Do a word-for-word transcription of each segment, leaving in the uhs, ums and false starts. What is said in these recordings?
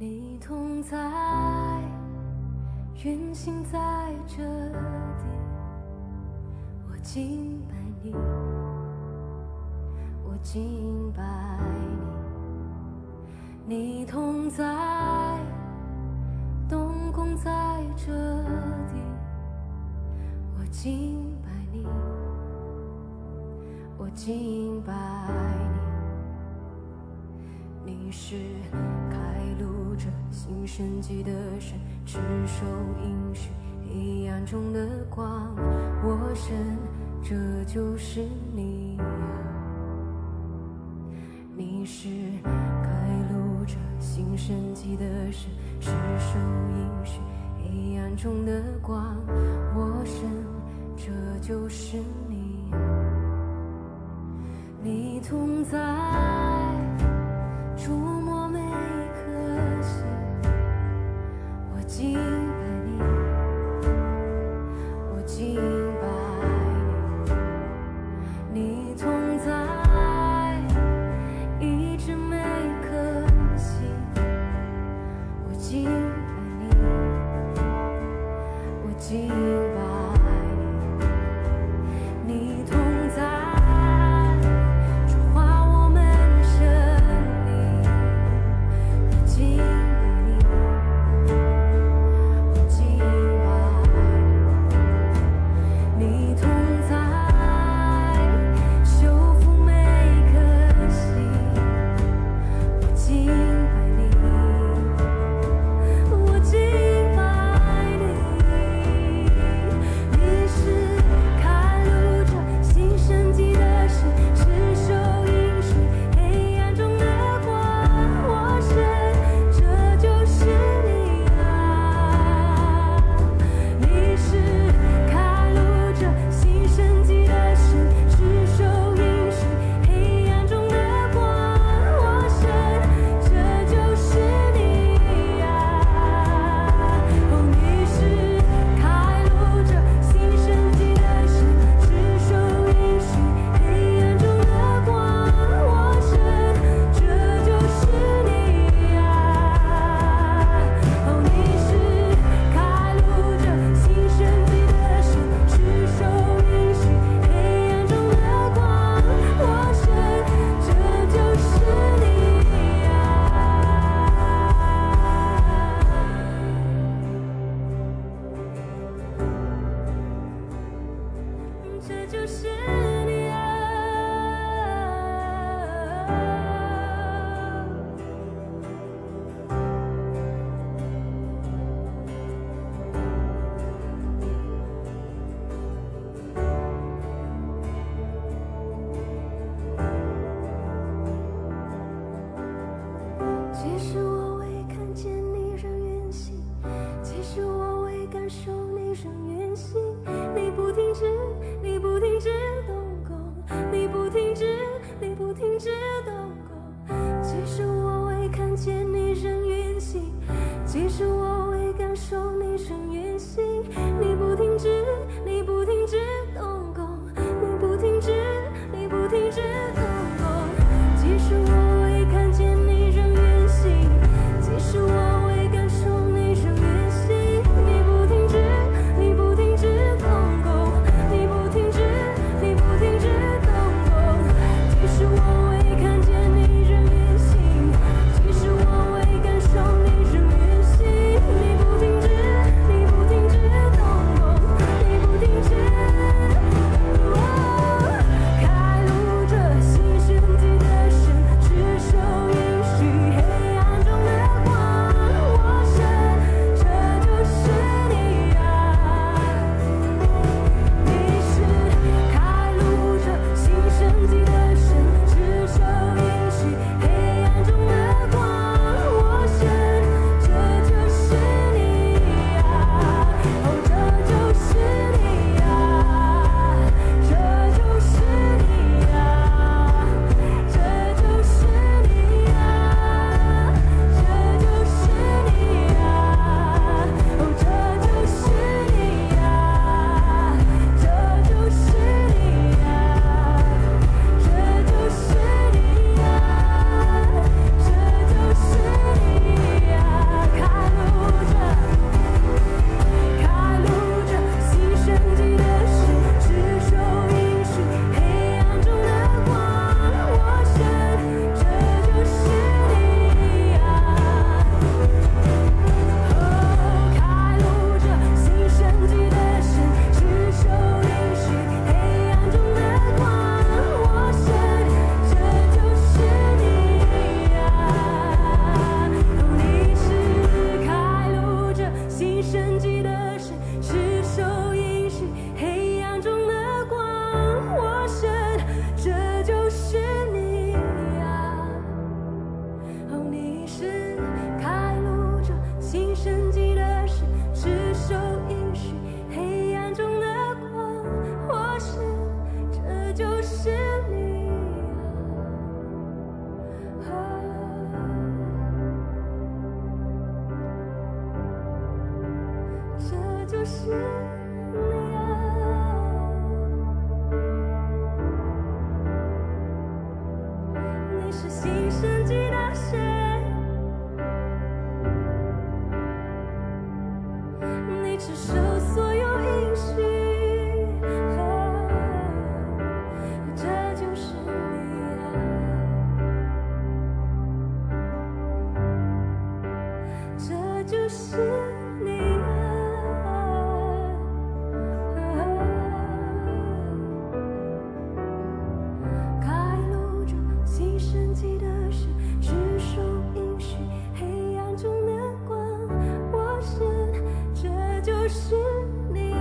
你同在，运行在这地，我敬拜你，我敬拜你。你同在，动工在这地，我敬拜你，我敬拜你。 你是开路者，行神迹的神，持守应许，黑暗中的光。我神，这就是你啊。你是开路者，行神迹的神，持守应许，黑暗中的光。我神，这就是你啊。 你同在，触摸每一颗心。我敬拜你，我敬拜你。你同在，医治每一颗心。我敬拜你，我敬拜你。 你同在，主啊，我们生命。我敬拜你，你是新生机的神，你只守所有应许，这就是你啊，这就是你啊。 开路者，新生机的神，只守应许，黑暗中的光，活神，这就是你啊。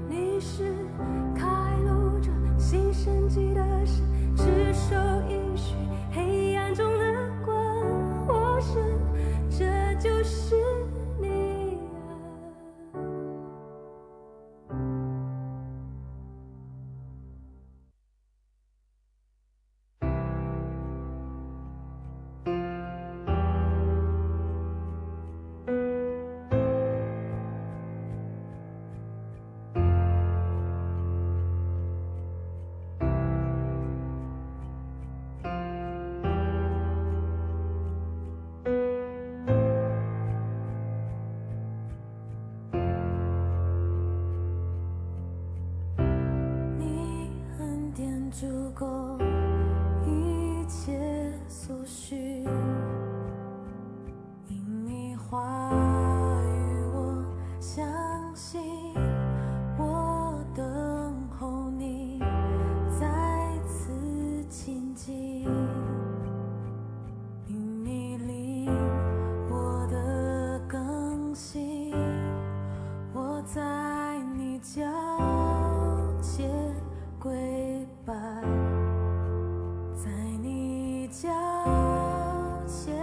你是开路者，新生机的神，只守应许，黑暗中的光，活神，这就是你啊。 你恩典足够一切所需，因你话语我相信，我等候你再次亲近。 因你灵，我得更新，我在你脚前跪拜，在你脚前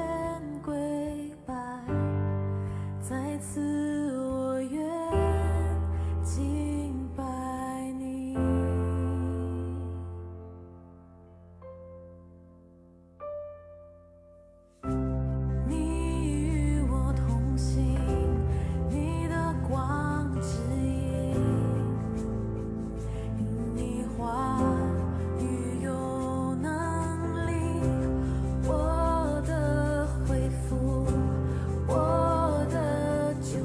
跪拜，在此我愿敬拜你。 你与我同行，你的光指引，因你话语有能力，我的恢复，我的救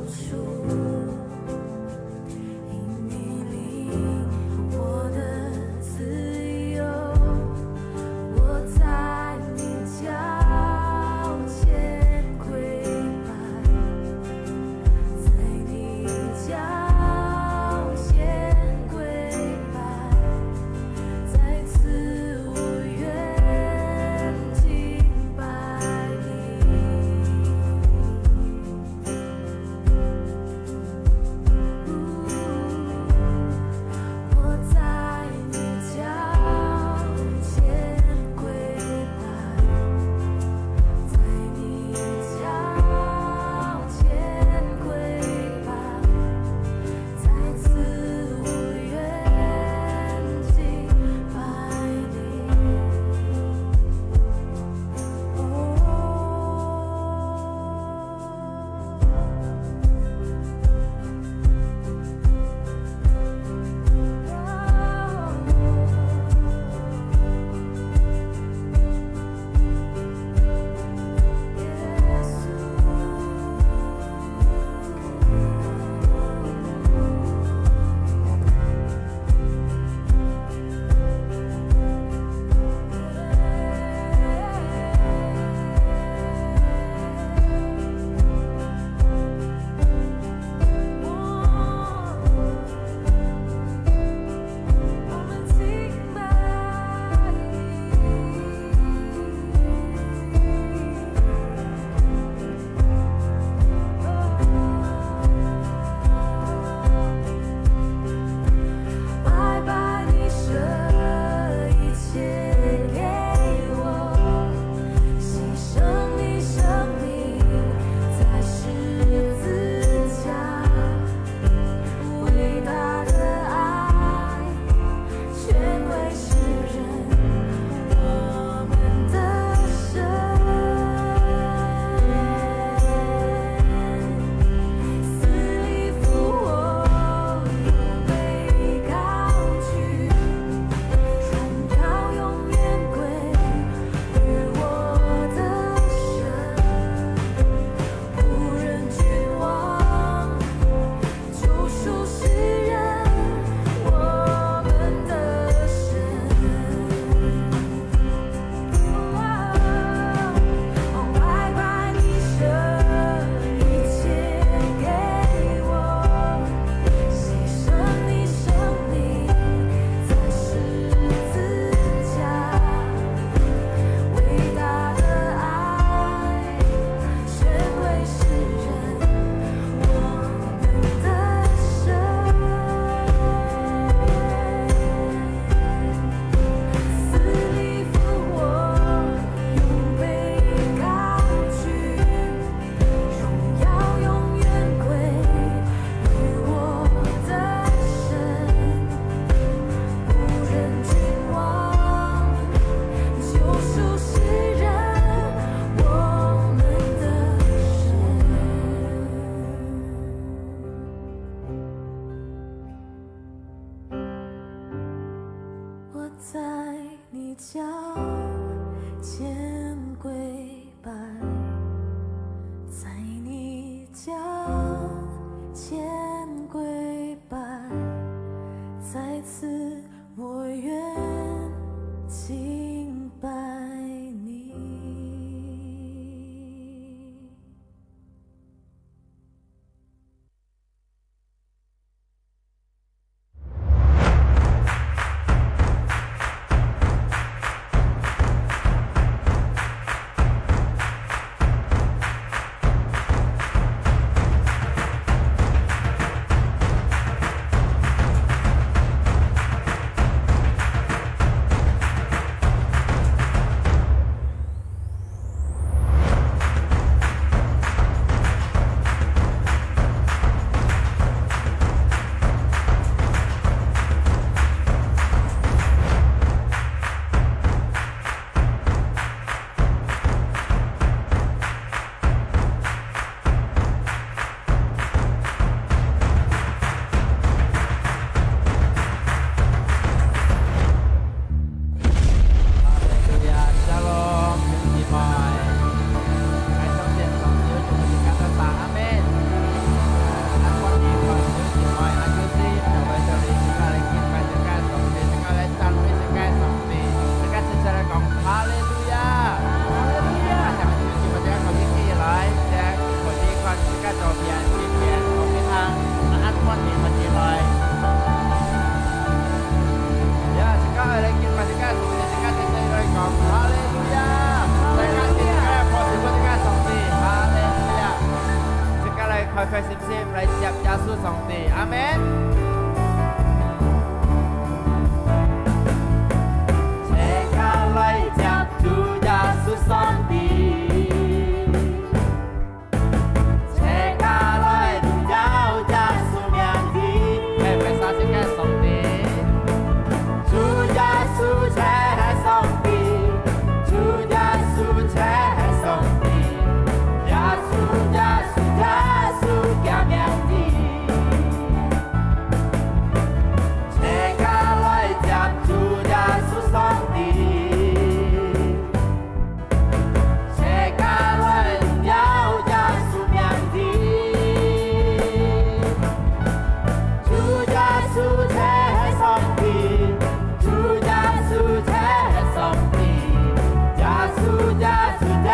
千跪拜，在此我愿敬拜你。哈利路亚，Shalom，兄弟姊妹。在上帝面前，上帝有同你感到大，阿門。啊，歡迎，歡迎兄弟姊妹，啊，就是，就為著你，自家來敬拜，自家上帝，自家來讚美，自家上帝，自家直接來講，哈利路亞，哈利路亞。啊，下面就請大家可以起來，再可以看自家左邊、右邊，OK啊。 啊，恁歡迎，歡迎來。呀，自家愛來敬拜，自家上帝，自家在這裡來講，哈利路亞！大家自家來拍手分自家上帝，哈利路亞！自家來開開心心來接耶穌上帝，阿門。自家來接主耶穌上帝。 自家來榮耀耶穌名字。係，為啥自家上帝？主耶穌就係上帝，主耶穌就係上帝，耶穌，耶穌，耶穌个名字。自家來接主耶穌上帝。 自家來榮耀耶穌名字。主耶穌就係上帝，主耶穌就係上帝，耶穌，耶穌，耶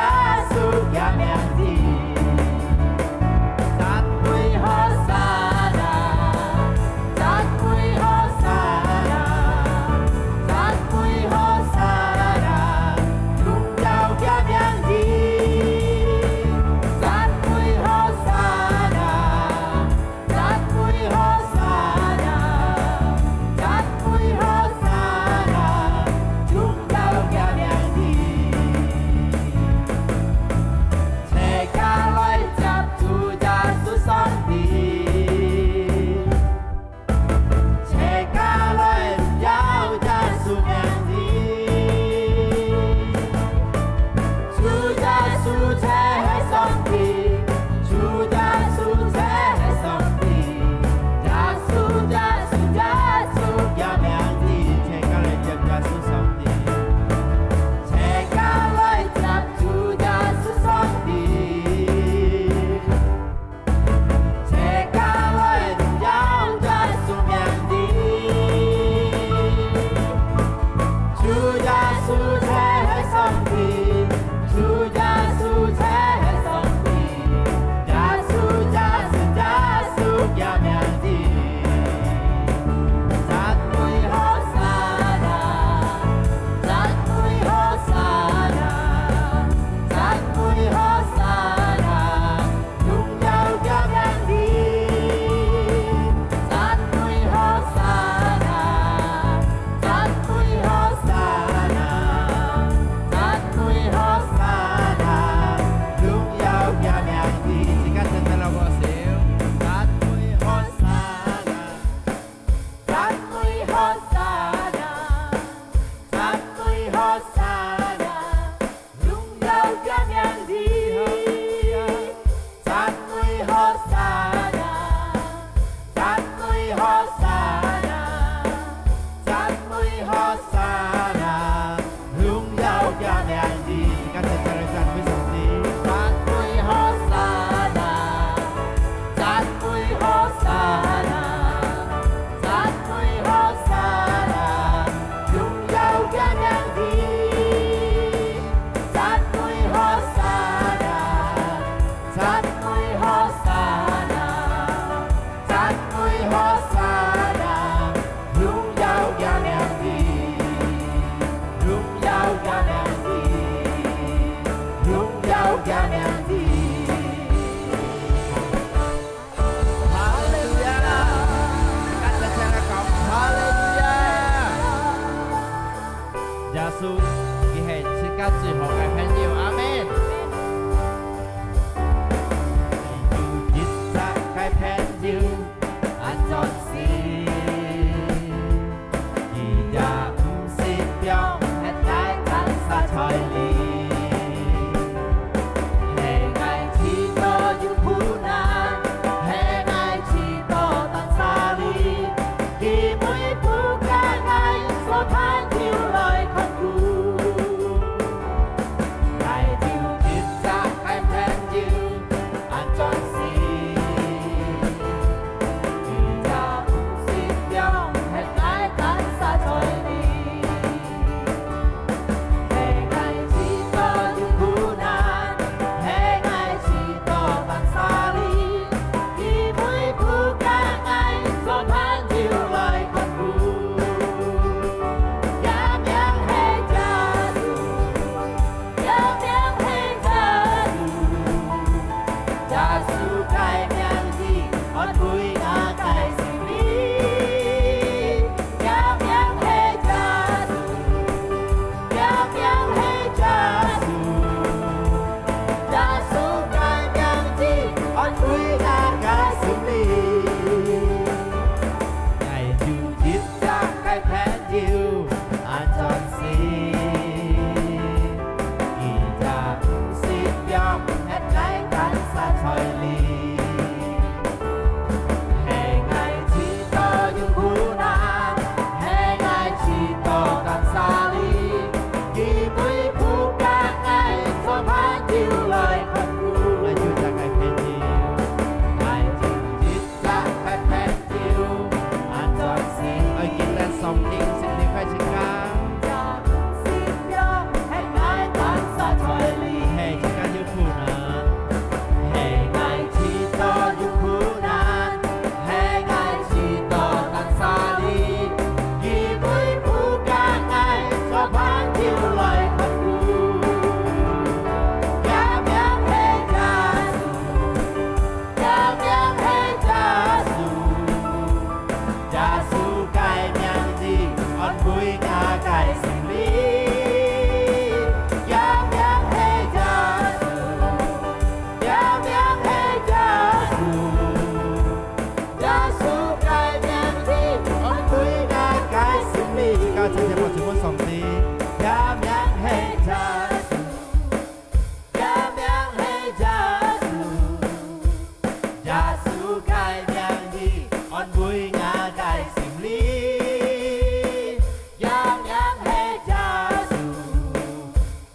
穌个名字。讚美和散那。 讚美和散那，讚美和散那，榮耀个名字。讚美和散那，讚美和散那，讚美和散那，榮耀个名字。 自家來接主耶穌上帝，自家來榮耀耶穌名字。主耶穌就係上帝，主耶穌就係上帝，耶穌，耶穌，耶穌个名字，自家來接耶穌上帝。 自家來接主耶穌上帝，自家來榮耀耶穌名字。主耶穌就係上帝，主耶穌就係上帝，耶穌，耶穌，耶穌个名字。讚美和散那。 讚美和散那，讚美和散那，榮耀个名字。讚美和散那，讚美和散那，讚美和散那，榮耀个名字。自家真正來握手。讚美和散那。 讚美和散那，讚美和散那，榮耀个名字。讚美和散那，讚美和散那，讚美和散那，榮耀个名字。自家再來讚美上帝。讚美和散那。个名字安慰𠊎个心靈，這名係耶穌，這名係耶穌，耶穌个名字安慰𠊎个心靈。𠊎有一隻个朋友， 恁專心，佢也毋識用，係𠊎單儕在哩。係𠊎試著有苦難，係𠊎試著單儕哩，佢會扶合𠊎，做伴友來看顧。𠊎有一隻个朋友，𠊎有一隻个朋友，恁專心，愛記得上帝聖靈个自家。 係自家有苦難，係𠊎試著有苦難，係𠊎試著單儕哩，佢會扶合𠊎，做伴友來看顧。這名係耶穌，這名係耶穌。 耶穌个名字安慰𠊎个心靈，這名係耶穌，這名係耶穌，耶穌个名字安慰𠊎个心靈。自家齊齊拍手分上帝，這名係耶穌。 這名係耶穌，耶穌个名字安慰𠊎个心靈。這名係耶穌，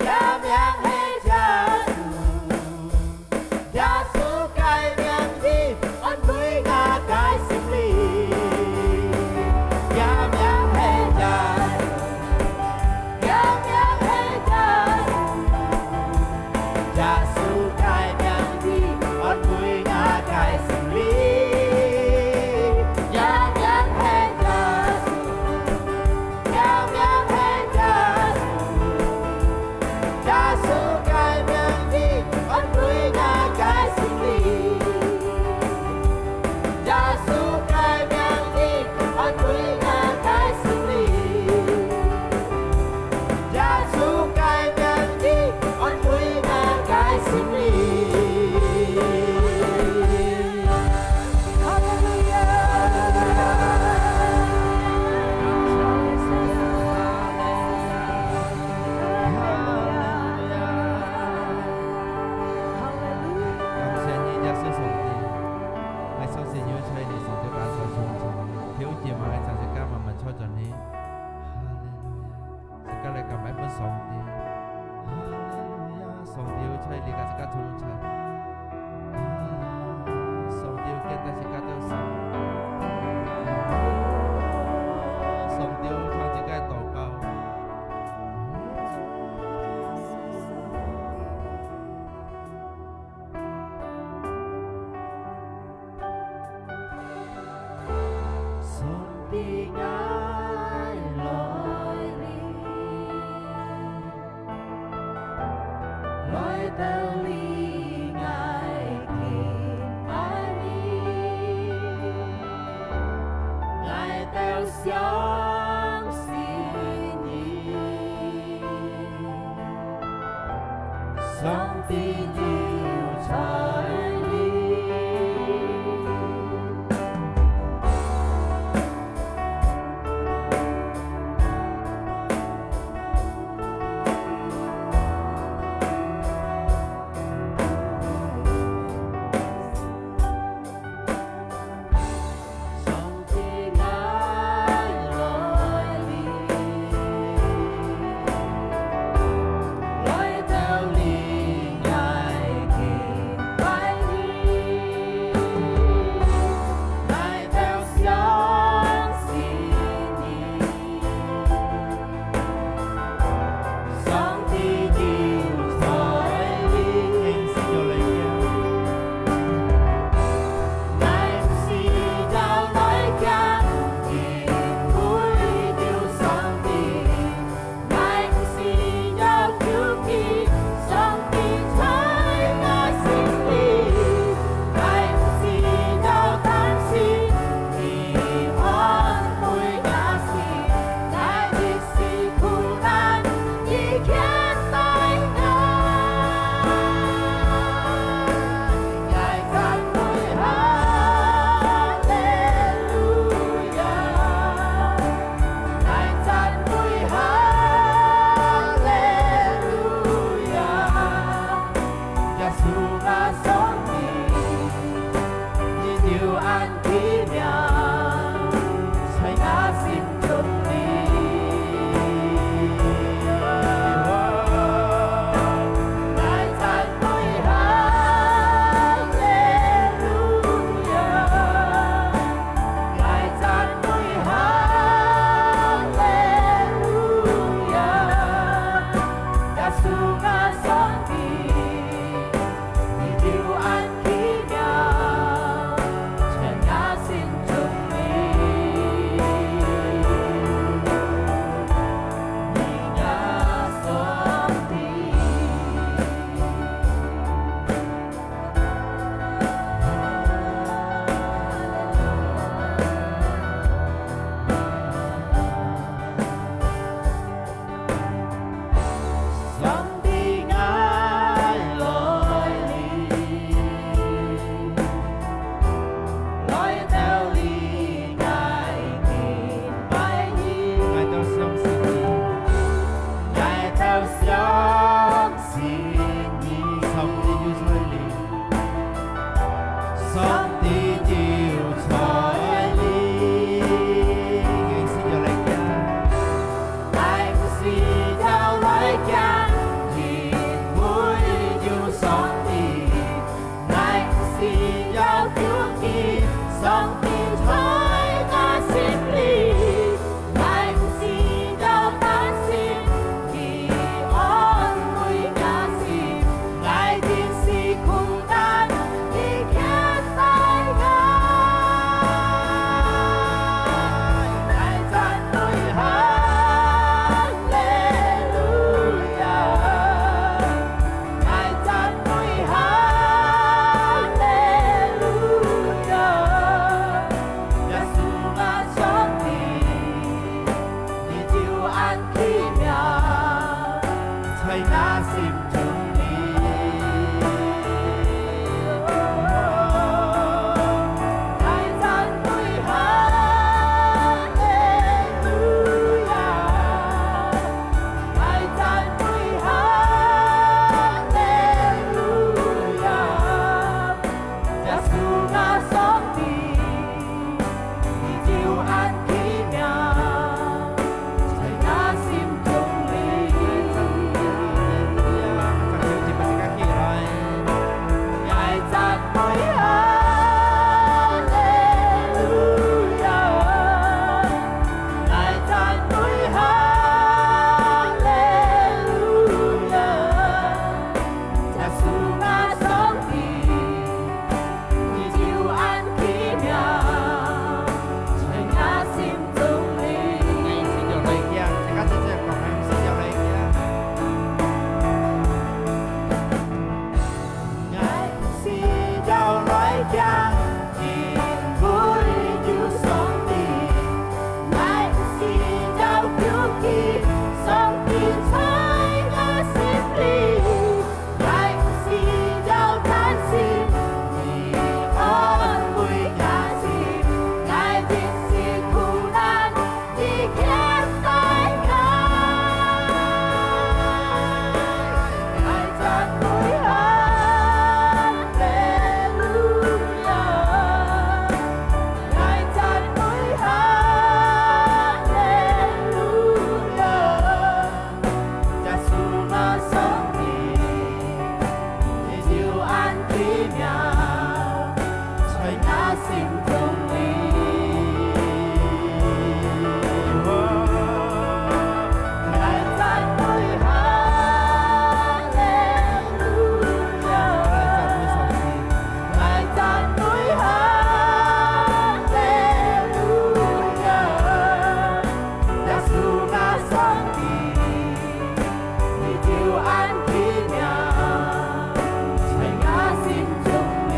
這名係耶穌，耶穌个名字安慰𠊎个心靈。這名係耶穌， 這名係耶穌，耶穌个名字安慰𠊎个心靈。這名係耶穌，這名係耶穌，耶穌个名字安慰𠊎个心靈。 耶穌个名字安慰𠊎个心靈，耶穌个名字安慰𠊎个心靈。哈利路亞！哈利路亞！哈利路亞！感謝你，耶穌上帝。 𠊎相信有在你上帝个手中，條件嘛，𠊎相信今日慢慢坐轉你。哈利路亞！自家來感恩分上帝。哈利路亞！上帝有在你个自家同在。哈利路亞！上帝有見到自家兜心。上帝有聽自家个禱告。 上帝，𠊎來哩，來到哩，𠊎敬拜你，𠊎兜相信你。 上帝就在哩。上帝，𠊎來上帝就在這。𠊎毋係要來驚，𠊎毋係要來驚，因為有上帝。𠊎毋係要求佢，上帝在𠊎心裡。 𠊎毋係要擔心，佢安慰𠊎心。𠊎定時苦難，佢牽帶𠊎。𠊎讚美哈利路亞，𠊎讚美哈利路亞。 耶穌啊，上帝，你就恁奇妙，在𠊎心中裡。𠊎讚美哈利路亞，𠊎讚美哈利路亞。 耶穌啊，上帝，你就恁奇妙，在𠊎心中裡。𠊎讚美哈利路亞，𠊎讚美哈利路亞。 耶穌啊，上帝，你就恁奇妙，在𠊎心中裡。𠊎毋係要來驚，自家姐姐講，𠊎毋係要來驚。𠊎毋係要來驚，因為有上帝。𠊎毋係要求佢，上帝在𠊎心裡。 𠊎毋係要擔心，你安慰𠊎心。𠊎定時苦難，你牽帶𠊎。𠊎讚美哈利路亞，𠊎讚美哈利路亞。 耶穌啊，上帝，你就恁奇妙，在𠊎心中裡。𠊎讚美哈利路亞，𠊎讚美哈利路亞。 耶穌啊，上帝，你就恁奇妙，在𠊎心中裡。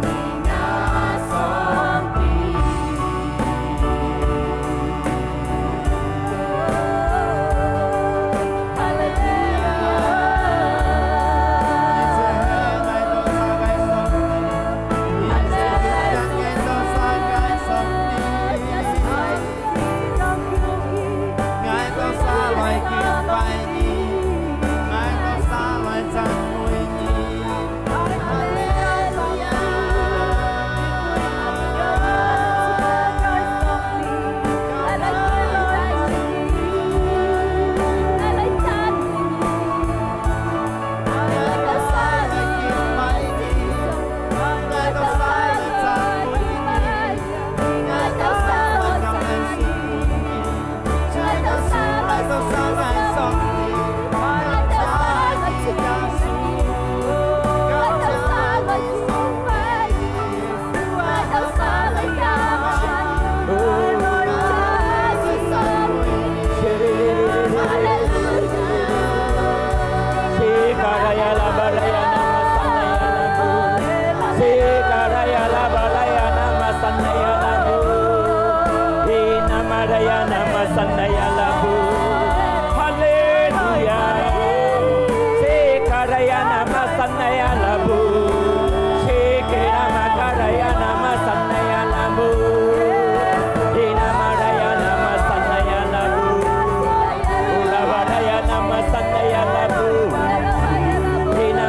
你啊，上帝。 哈利路亞！Sekarayana masanayalabu. Sekarayana makarayana masanayalabu. Ina marayana masanayalabu. Ula barayana masanayalabu. Ina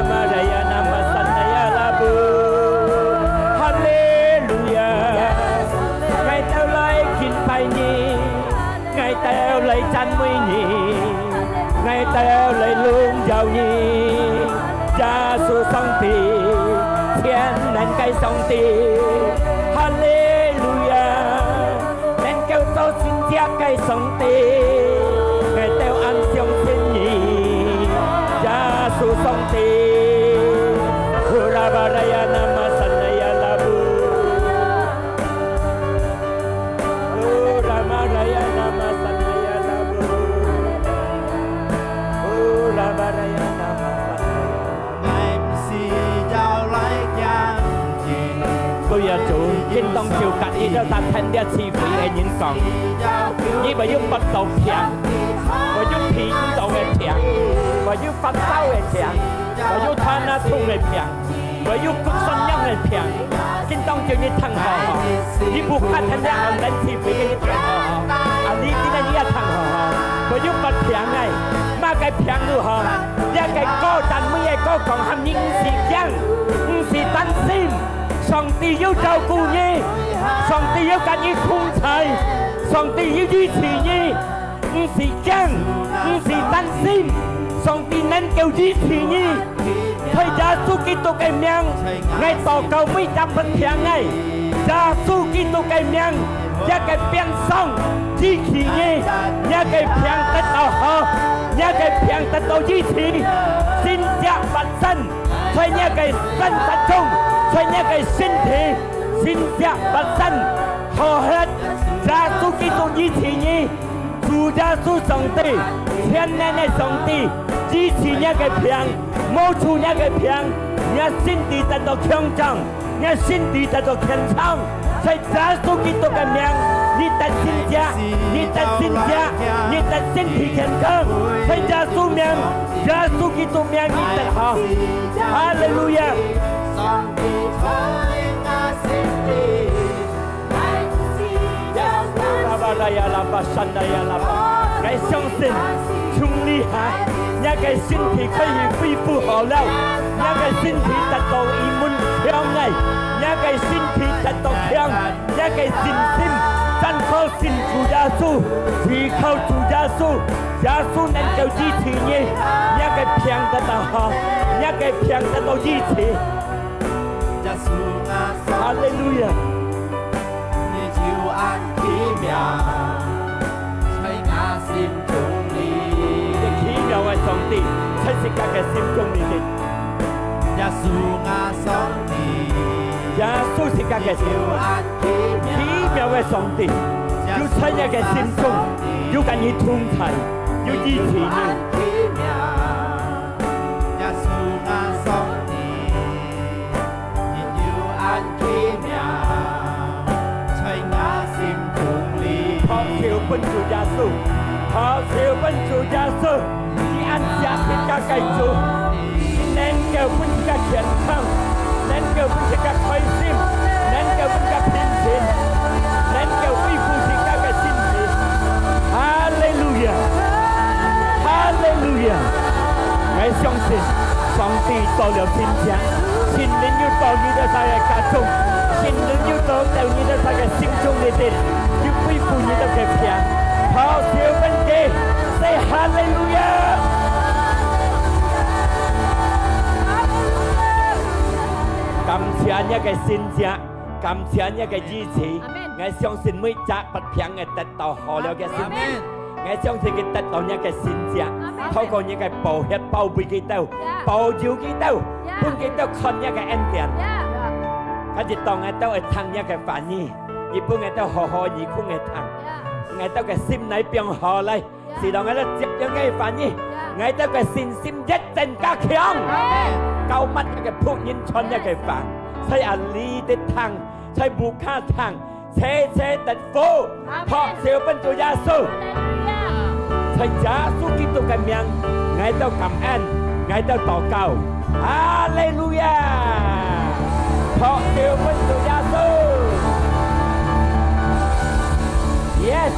耶穌上帝，全能个上帝，哈利路亞！能夠做神蹟个上帝，𠊎兜恁相信你，耶穌上帝。Hura baraya nama sanaya labu. Hura baraya nama sanaya labu. Hura baraya nama sanaya. 對啊，主，今當晝佮你兜在天地聚會个人講，你會有發到病，會有病到个病，會有發燒个病，會有傳啊痛个病，會有骨酸樣个病。今當晝你聽好好，你毋怕天天online聚會个你聽好好，啊，你今日你也聽好好，會有發病个，麼个病都好，這个歌單每个歌講喊你毋使驚，毋使擔心。 上帝有照顧你，上帝有佮你同在，上帝有醫治你，毋使驚，毋使擔心，上帝能夠醫治你。在耶穌基督个名，𠊎禱告每隻發病个，耶穌基督个名，這个病傷醫治你，這个病得到好，這个病得到醫治，神蹟發生。 在若个生活中，在若个身體，神蹟發生，好忒。耶穌基督醫治你，主耶穌上帝，全能个上帝，醫治若个病，摸出若个病，若身體得到強壯，若身體得到健康。 在耶穌基督个名，你得神蹟，你得神蹟，你得身體健康。在耶穌名，耶穌基督名，你得好。哈利路亞！𠊎相信，從這下，若个身體可以恢復好了，若个身體得到一門強个，若个身體得到強。 若个信心，單靠信主耶穌，依靠主耶穌，耶穌能夠醫治你，若个病得到好，若个病得到醫治。哈利路亞！這奇妙个上帝，在自家个心中裡面。 耶穌自家个上帝，奇妙个上帝，有在若个心中，有佮你同在，有醫治你。拍手分主耶穌，拍手分主耶穌。 你恁惜自家个主，你能夠分自家健康，能夠分自家開心，能夠分自家平靜，能夠恢復自家个身體。哈利路亞！哈利路亞！𠊎相信上帝做了神蹟，聖靈有到你兜儕个家中，聖靈有到你兜儕个心中裡底，有恢復你兜个病。拍手分佢。 Say哈利路亞！感謝若个神蹟，感謝若个醫治。阿們。𠊎相信每隻發病个得到好了个神蹟。阿們。𠊎相信佢得到若个神蹟，阿們。透過若个寶血包圍佢兜，呀。保佑佢兜，呀。分佢兜看若个恩典。呀。今日當𠊎兜會聽若个話語，你分𠊎兜好好耳空个聽。呀。𠊎兜个心來放好來。 使到𠊎兜接著若个話語，𠊎兜个信心越增加強。阿們。膏抹若个僕人傳若个話，在這裡个聽，在屋下聽，齊齊得福。阿們。拍手分主耶穌。哈利路亞。在耶穌基督个名，𠊎兜感恩，𠊎兜禱告。哈利路亞！拍手分主耶穌。Yes。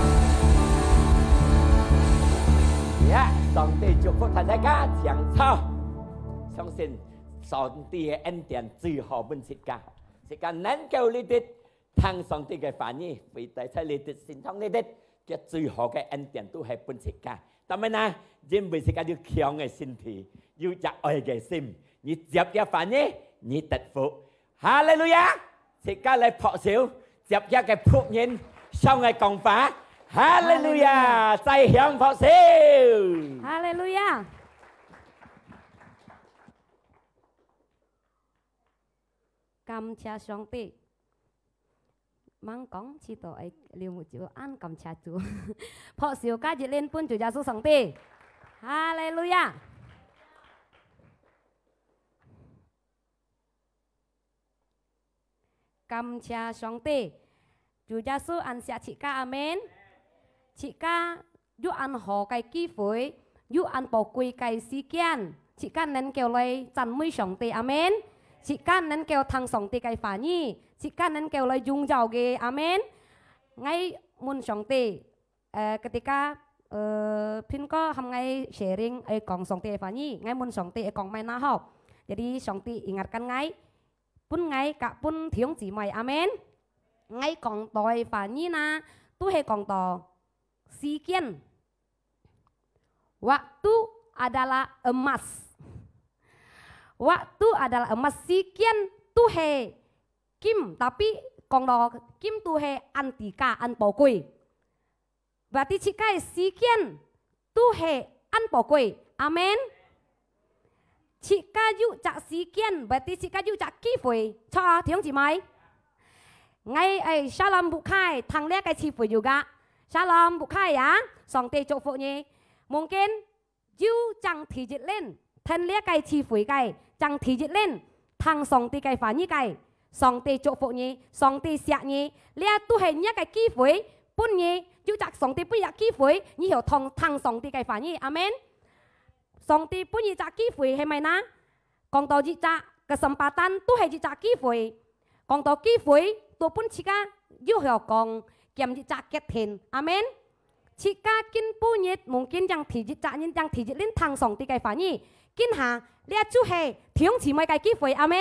呀，上帝祝福大家，請坐。相信上帝个恩典最好分自家，自家能夠裡底聽上帝个話語，會帶在裡底心中裡底，佢最好个恩典都係分自家。但係呢，因為自家有強个身體，有隻愛个心，你接个話語，你得福。哈利路亞！自家來拍手，接个个僕人上來講話。哈利路亞！哈利路亞！再響拍手。哈利路亞！感謝上帝。吂講，知道愛，你就恁感謝主。拍手加一輪分主耶穌上帝。哈利路亞！感謝上帝，主耶穌恁惜自家，阿門。自家有恁好个機會，有恁寶貴个時間，自家能夠來讚美上帝，阿門。自家能夠聽上帝个話語，自家能夠來榮耀佢，阿門。𠊎問上帝，呃，ketika，呃，Pin哥喊𠊎sharing，愛講上帝个話語，𠊎問上帝愛講麼个好。Jadi上帝ingatkan𠊎，分𠊎佮分弟兄姊妹，阿門。𠊎講到个話語哪，都係講到時間。Waktu adalah emas. Waktu adalah emas，時間都係金，tapi講到金都係恁低價、恁寶貴。Berarti自家个時間都係恁寶貴。阿門。自家有隻時間，berarti自家有隻機會。著，弟兄姊妹。𠊎愛shalom bukai，聽這个聚會juga。Shalom bukai啊，上帝祝福你。Mungkin有正第一輪，聽這个聚會个，正第一輪，聽上帝个話語个，上帝祝福你，上帝惜你，這都係若个機會，分你，有隻上帝分若機會，你曉通聽上帝个話語。阿門。上帝分你隻機會係麼个哪？講到一隻kesempatan，都係一隻機會。講到機會，都分自家又曉講，兼一隻決定。阿門。自家今晡日，mungkin正第一隻人，正第一輪聽上帝个話語。今下，這就係弟兄姊妹个機會。阿門。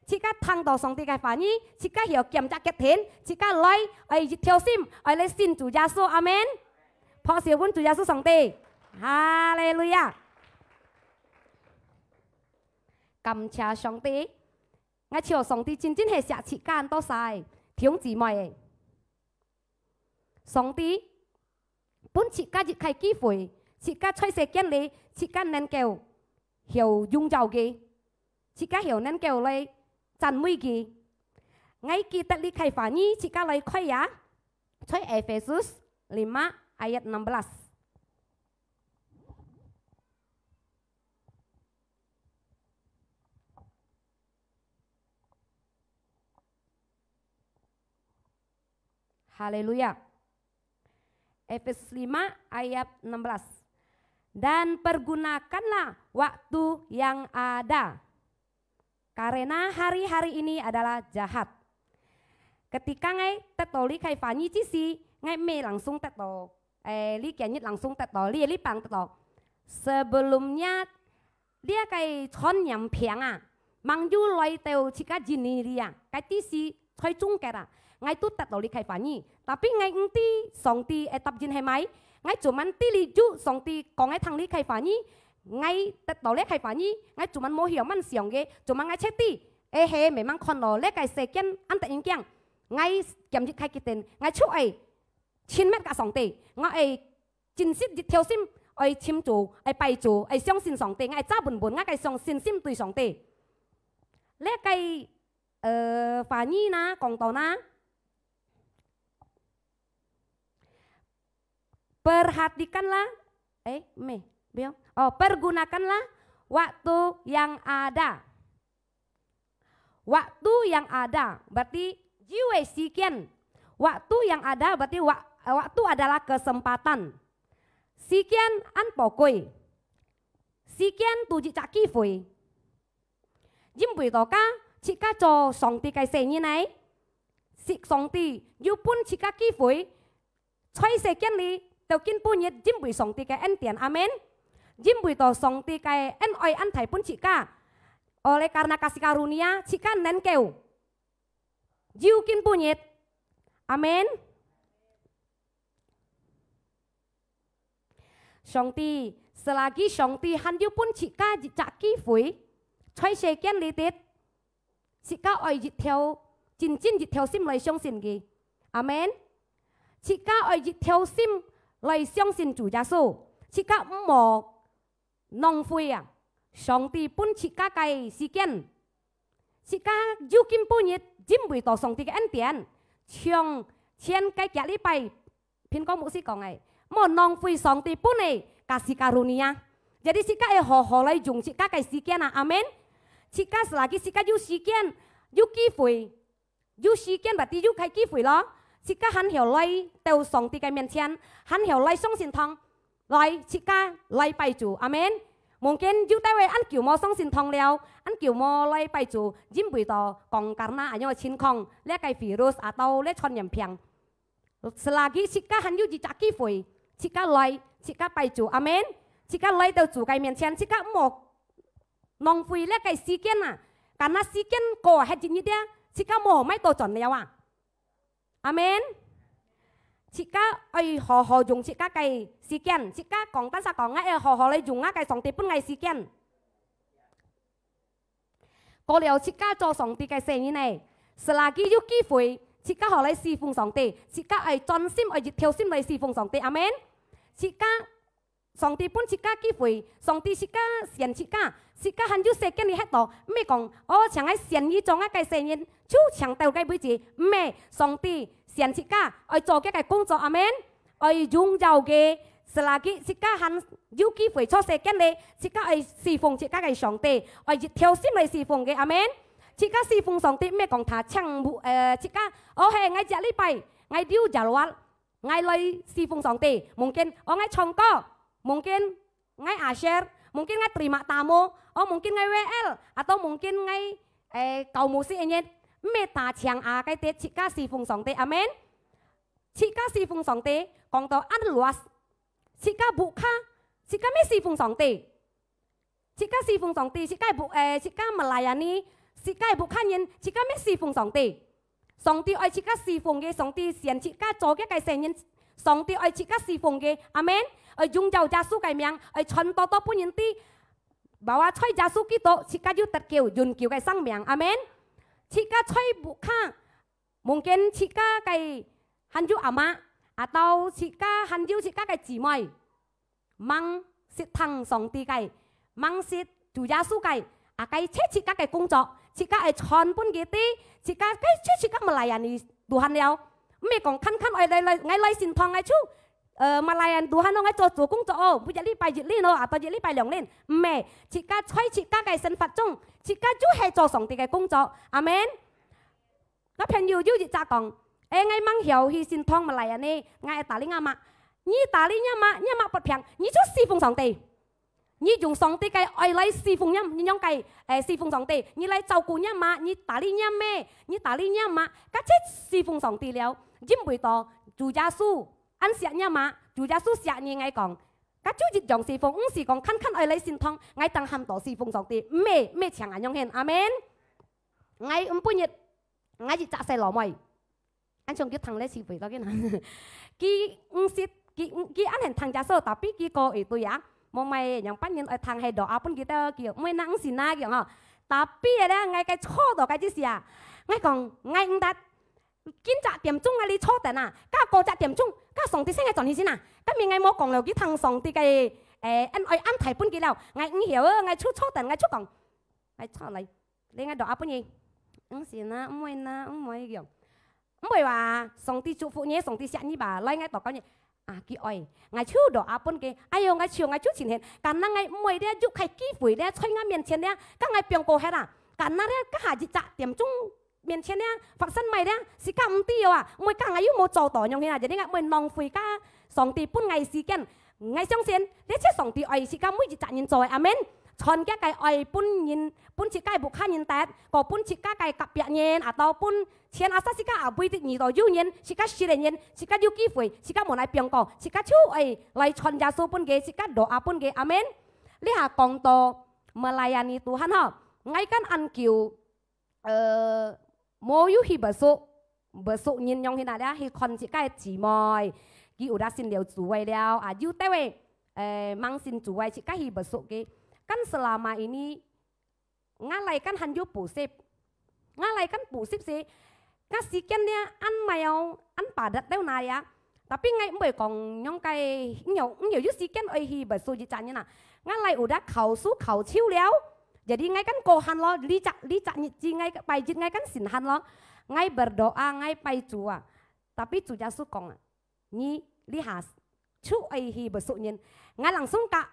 自家聽到上帝个話語，自家曉兼隻決定，自家來，愛一條心，愛來信主耶穌。阿門。拍手分主耶穌上帝。哈利路亞。感謝上帝。𠊎想上帝真真係惜自家恁多儕，弟兄姊妹。上帝分自家一个機會，自家在世間裡，自家能夠曉榮耀佢，自家曉能夠來讚美佢。𠊎記得這个話語，自家來開呀，在Efesus lima ayat enam belas。 Haleluya. Efesus lima ayat enam belas. Dan pergunakanlah waktu yang ada, karena hari-hari ini adalah jahat. Ketika𠊎得到這个話語之時，𠊎毋係langsung得到，誒，這幾日langsung得到，這禮拜得到。Sebelumnya，這个傳染病啊，吂有來到自家印尼這啊，該地時在中國啊，𠊎都得到這个話語。Tapi𠊎毋知上帝个答應係麼个，𠊎cuma知哩有上帝講个聽這个話語， 𠊎得到這个話語，𠊎cuma無曉麼个想个，cuma𠊎check知，誒係，memang看到這个世間恁得人驚。𠊎兼一个決定，𠊎就愛親密佮上帝，𠊎愛真實一條心，愛尋主，愛拜主，愛相信上帝，𠊎愛揸穩穩𠊎个相信心對上帝。這个，呃，話語哪，講到哪， Perhatikanlah, eh，毋係，毋係，哦，pergunakanlah waktu yang ada. Waktu yang ada，berarti有个時間。Waktu yang ada，berarti wa-，waktu adalah kesempatan。時間恁寶貴，時間都一隻機會。 因為到家，自家做上帝个細人仔，係上帝有分自家機會，在世間裡，到今晡日，因為上帝个恩典，阿門。因為到上帝个恩愛恁大分自家，oleh karena kasih karunia，自家能夠有今晡日，阿門。 上帝，selagi上帝還有分自家一隻機會，在世間裡底，自家愛一條，真真一條心來相信佢。阿門。自家愛一條心來相信主耶穌，自家毋好浪費啊，上帝分自家个時間。自家有今晡日，因為到上帝个恩典，像前个幾禮拜，蘋果牧師講个，莫浪費上帝分个kasih karunia。Jadi自家愛好好來用自家个時間啊，阿門。自家selagi自家有時間，有機會，有時間berarti有个機會咯。自家還曉來到上帝个面前，還曉來相信堂，來自家來拜主，阿門。Mungkin有兜位恁久無相信堂了，恁久無來拜主，因為到講karena恁樣个情況，這个virus atau這傳染病。Selagi自家還有一隻機會，自家來，自家拜主，阿門。自家來到主个面前，自家毋好浪費這个時間啊！Karena時間過忒一日啊，自家無買倒轉了啊！阿門。自家愛好好用自家个時間，自家講，單儕講，𠊎愛好好來用𠊎个上帝分𠊎時間。過了自家做上帝个細人仔，selagi有機會，自家好來侍奉上帝，自家愛專心，愛一條心來侍奉上帝。阿門。自家，上帝分自家機會，上帝自家選自家，自家還有世間裡歇到，毋係講，哦，請𠊎選你做𠊎个細人，就請到該位置，毋係，上帝選自家，愛做佢个工作。阿門。愛榮耀佢，selagi自家還有機會做世間裡，自家愛侍奉自家个上帝，愛一條心來侍奉佢。阿門。自家侍奉上帝，毋係講他請，呃，自家，哦，係，𠊎這禮拜，𠊎留jadwal，𠊎來侍奉上帝。Mungkin，哦，𠊎唱歌，mungkin，𠊎asyik，mungkin𠊎terima tamu，哦，mungkin𠊎W L，atau mungkin𠊎，誒，搞music恁樣，毋係單淨啊，該兜自家侍奉上帝。阿門。自家侍奉上帝，講到恁luas，自家屋下，自家乜侍奉上帝。自家侍奉上帝，自家屋，誒，自家melayani，自家屋下人，自家乜侍奉上帝。上帝愛自家侍奉佢，上帝選自家做佢个細人，上帝愛自家侍奉佢。阿門。愛榮耀耶穌个名，愛傳多多分人知，bahwa在耶穌基督，自家有得救永久个生命。阿門。自家在屋下，mungkin自家个還有阿嬤，atau自家還有自家个姊妹，吂識聽上帝个，吂識主耶穌个，啊，該切自家个工作，自家愛傳分佢知，自家該切自家melayani Tuhan了。毋係講看看愛來，來，𠊎來聖堂，𠊎就，呃，melayani Tuhan咯，𠊎做主工作哦，每一禮拜一輪咯，atau一禮拜兩輪，毋係，自家在自家个生活中，自家就係做上帝个工作。阿門。 𠊎朋友有一隻講，誒，𠊎吂曉去聖堂melayani，𠊎愛打理吾媽。你打理若媽，若媽發病，你就侍奉上帝。你用上帝个愛來侍奉若，你用个，誒，侍奉上帝。你來照顧若媽，你打理若姆，你打理若媽，該就侍奉上帝了。因為到主耶穌恁惜若媽，主耶穌惜你，𠊎講，該就一樣侍奉，毋係講看看愛來聖堂，𠊎當喊到侍奉上帝，毋係，毋係像恁樣形。阿門。𠊎，嗯，本日 𠊎一隻細老妹，恁像佢聽了是會到个啦。佢毋識，佢，佢恁樣聽耶穌，tapi佢過會對啊，無麼个樣般人愛聽係doa分佢兜，佢毋會那毋信那樣吼。Tapi咧，𠊎个坐到該隻時啊，𠊎講，𠊎毋得，今隻點鐘𠊎哩坐等啊，該過隻點鐘，該上帝先愛轉去先啊，今日𠊎無講了，佢聽上帝个，誒，恩愛安排分佢了，𠊎毋曉，𠊎就坐等，𠊎就講，𠊎坐來。 你𠊎doa分你。毋信啊，毋會啊，毋會樣。毋會話，上帝祝福你，上帝惜你吧，來𠊎禱告你。啊，佢愛，𠊎就doa分佢。哎喲，𠊎就，𠊎就盡興。Karena𠊎毋會咧，有个機會咧，在𠊎面前咧，該𠊎放過忒啊。Karena咧，該下一隻點鐘面前咧，發生麼个咧，自家毋知哦啊，毋會該𠊎又無做到，樣形啊，jadi𠊎毋會浪費該上帝分𠊎時間。 𠊎相信，這就上帝愛自家每一隻人做个。阿門。傳佢个愛分人，分自家个屋下人得，過分自家个隔壁人，atau分全asal自家阿妹个耳朵有人，自家識个人，自家有機會，自家無來放過，自家就愛來傳耶穌分佢，自家doa分佢。阿門。這下講到melayani Tuhan吼，𠊎kan恁久 呃，無有去besuk，besuk人樣形啊，去看自家个姊妹，佢有得信了主个了，啊，有兜位，呃，吂信主个，自家去besuk佢。Kan selama ini， ，𠊎來kan還有補習，𠊎來kan補習時，𠊎時間呢，恁mau，恁padat了那呀。Tapi𠊎毋會講仰个，毋有，毋有，有時間愛去besuk一隻人啊。𠊎來udah考試考超了，jadi𠊎kan過閒咯，這隻，這隻日子𠊎拜一𠊎kan先閒咯。𠊎berdoa，𠊎拜主啊。Tapi主耶穌講啊， 你這下就愛去besuk人。𠊎langsung甲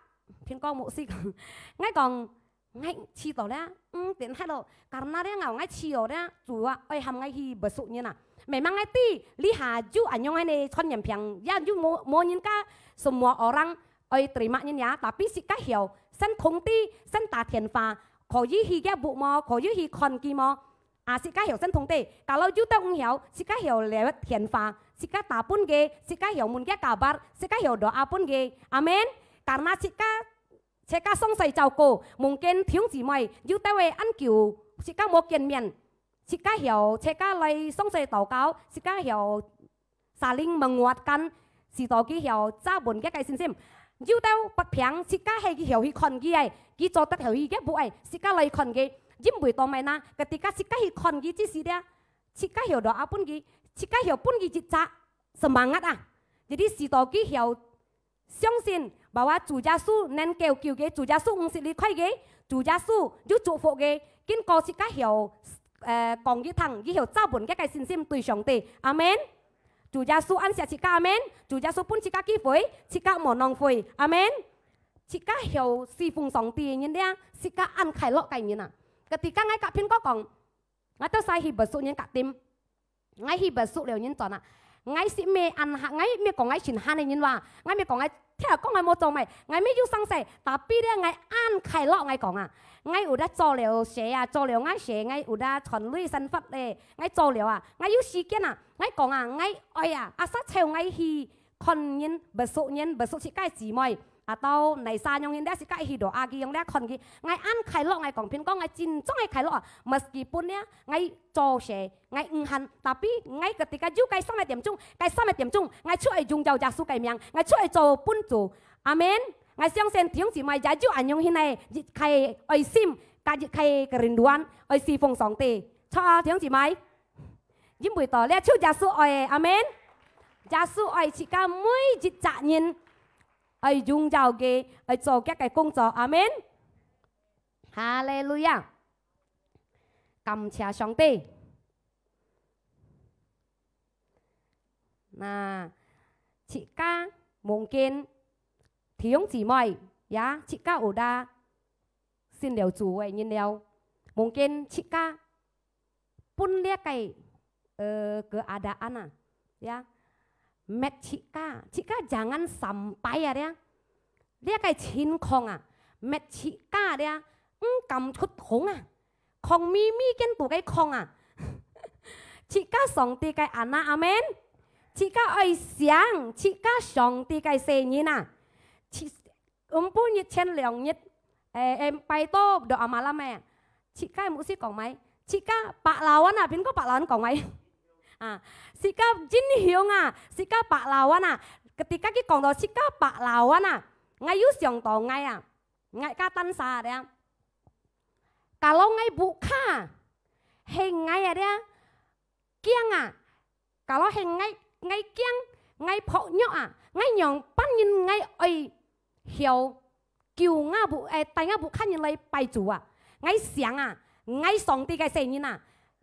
平哥牧師講，𠊎講，𠊎試到了，嗯，等下咯，karena了𠊎試哦了，主啊，愛喊𠊎去besuk人啊。Memang𠊎知，這下就恁樣个傳染病，也就無，無人家semua orang愛terima人呀，tapi自家曉，先通知，先打電話，可以去个屋無，可以去看佢無。 啊，自家曉先通知，kalau有兜毋曉，自家曉留電話，自家打分佢，自家曉問佢kabar，自家曉doa分佢。阿門。Karena自家，自家上帝照顧，mungkin弟兄姊妹，有兜个恁久，自家無見面，自家曉，自家來上帝禱告，自家曉 saling menguatkan，使到佢曉揸穩佢个信心。有兜發病，自家係佢曉去看佢个，佢做得曉去个屋个，自家來看佢。因為到麼个呢？Ketika自家去看佢之時咧，自家曉doa分佢，自家曉分佢一隻semangat啊。Jadi使到佢曉相信，bahwa主耶穌能夠救佢，主耶穌毋識離開佢，主耶穌有祝福佢，經過自家曉，呃，講佢聽，佢曉揸穩佢个信心對上帝。阿門。 主耶穌恁惜自家，阿門。主耶穌分自家機會，自家無浪費，阿門。自家曉侍奉上帝个人咧，自家恁快樂个人啊。Ketika𠊎甲平哥講，𠊎兜使去besuk人甲定，𠊎去besuk了人轉啊。𠊎係毋係恁閒，𠊎毋係講𠊎盡閒个人哇，𠊎毋係講𠊎聽講𠊎無做麼，𠊎毋係有生事，tapi咧𠊎恁快樂，𠊎講啊。 𠊎有得做了事啊，做了𠊎事，𠊎有得賺鐳生活咧，𠊎做了啊，𠊎有時間啊，𠊎講啊，𠊎愛啊，asal湊𠊎去看人，besuk人，besuk自家姊妹，atau哪儕樣人咧，自家去doa佢樣咧看佢，𠊎恁快樂，𠊎講平講，𠊎真正个快樂啊，meskipun咧，𠊎做事，𠊎毋閒，tapi𠊎ketika有該三個點鐘，該三個點鐘，𠊎就愛榮耀耶穌个名，𠊎就愛做分主，阿門。 𠊎相信弟兄姊妹也有恁樣形个一個愛心，甲一個kerinduan，愛侍奉上帝。著啊，弟兄姊妹，因為到了就耶穌愛个，阿門。耶穌愛自家每一隻人，愛榮耀佢，愛做佢个工作，阿門。哈利路亞！感謝上帝。 那，自家mungkin弟兄姊妹，ya，自家有得信了主个人了，mungkin自家分這個，呃，keadaan啊，ya，搣自家，自家jangan sampai啊，這，這個情況啊，搣自家這，毋敢出聲啊。 囥咪咪見到个囥啊。自家上帝个anak，阿門。自家愛想，自家上帝个細人啊。自，毋分一天兩日，誒，誒，拜到到阿媽啦咩？自家牧師講咩？自家pahlawan啊，邊個pahlawan講咩？啊，自家英雄啊，自家pahlawan啊。Ketika佢講到自家pahlawan啊，𠊎有想到𠊎啊， 𠊎个單儕啊，這。Kalau𠊎屋下，係𠊎啊，這，驚啊。Kalau係𠊎，𠊎驚，𠊎薄弱啊，𠊎仰般人𠊎愛曉救𠊎屋，誒，帶𠊎屋下人來拜主啊。𠊎想啊，𠊎上帝个細人啊，